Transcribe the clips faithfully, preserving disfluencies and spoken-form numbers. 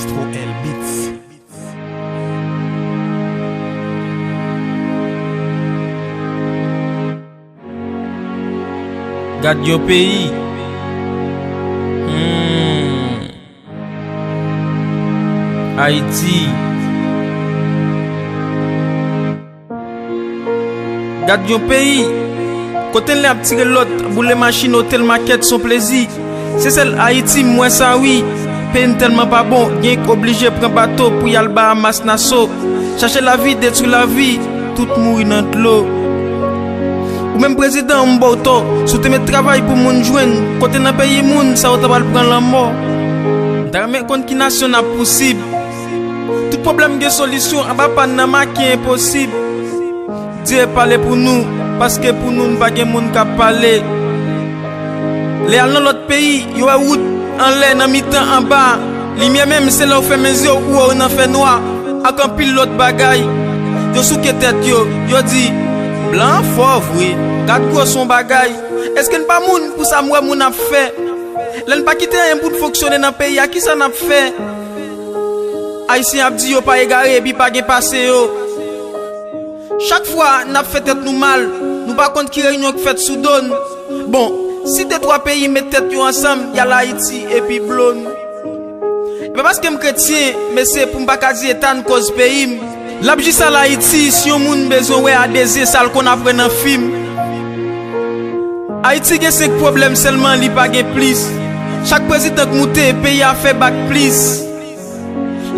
Astro L Beats. Gad yon peyi. Hmm. Ayiti. Gad yon peyi. Kote l ap tire lòt, boule machin, otèl, makèt, son plezi. Se sèl Ayiti m wè sa wi. Peyi m tèlman pa bon, gen k oblije pran bato pou y al Bahamas, Nassau. Chache lavi, detwi lavi, tout mouri nan dlo. Ou menm prezidan, m ba w tò. Si w te met travay pou moun jwenn, kote nan peyi moun, sa yo ta pral pran lanmò. M ta renmen konn ki nasyon n ap pousib. Tout pwoblèm gen solisyon, anba pa n nan make enposib. Dye pale pou nou, paske pou nou, n pa gen moun k ap pale. Lè y al nan lòt peyi, yo wè wout anlè, nan mitan, anba. Limyè menm, se lè w fèmen zye w, ou wè w nan fènwa, ak anpil lòt bagay. Yo souke tèt yo, yo di, blan an fò vre, gad gwosè yon bagay. Èske n pa moun pou sa m wè moun ap fè? Lè n pa kite anyen pou n fonksyone nan peyi a, kisa n ap fè? Ayisyen ap di yo pa egare epi pa gen pase yo. Chak fwa n ap fè tèt nou mal, nou pa konn ki reyinyon k fèt sou do n. Bon, si de twa peyi met tèt yo ansanm, y al Ayiti epi blo n. E pa paske m kretyen, men se pou m pa ka di eta n koz peyi m. L ap jis al Ayiti si yon moun bezwen wè a de zye sa l konn ap wè nan fim. Ayiti gen senk pwoblèm sèlman, li pa gen plis. Chak prezidan k moute, peyi a fè bak plis.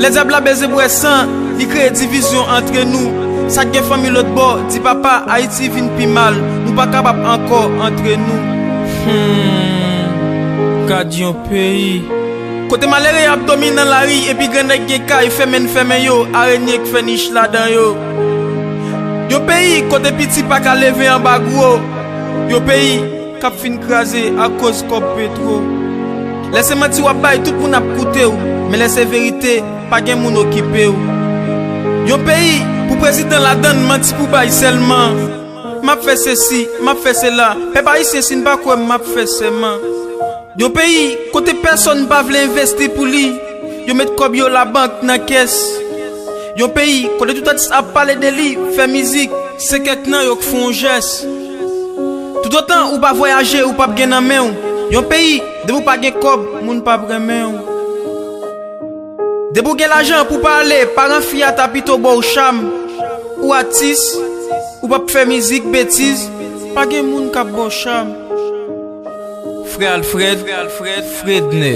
Lèdyab la bezwen bwè san, li kreye divizyon antre nou. Sa k gen fanmi lòt bò, di papa, Ayiti vin pi mal. Nou pa kapab ankò antre nou. Hmm, gad yon peyi. Kote malere ap dòmi nan lari epi grannèg gen kay, fèmen n fèmen yo, arenye k fè nich ladan yo. Yon peyi kote piti pa ka leve anba gwo. Yon peyi k ap fin kraze akoz kòb petwo. Lè se manti w ap bay, tout moun ap koute w, men lè se verite, pa gen moun okipe w. Yon peyi pou prezidan ladan l, manti pou bay sèlman. M ap fè sesi, m ap fè sela. Pèp ayisyen, si n pa kwè m, m ap fè sèman. Yon peyi kote pèsonn pa vle envesti pou li, yo met kòb yo labank nan kès. Yon peyi kote tout atis ap pale de li, fè mizik, se kèk nan yo k fè yon jès. Toutotan ou pa vwayaje, ou p ap gen nan men w. Yon peyi, depi w pa gen kòb, moun p ap renmen w. Depi w gen lajan pou pale, paran fi a ta pito ba w cham. Ou atis, ou p ap fè mizik betiz, pa gen moun k ap ba w cham. Frè Alfred, Frednè.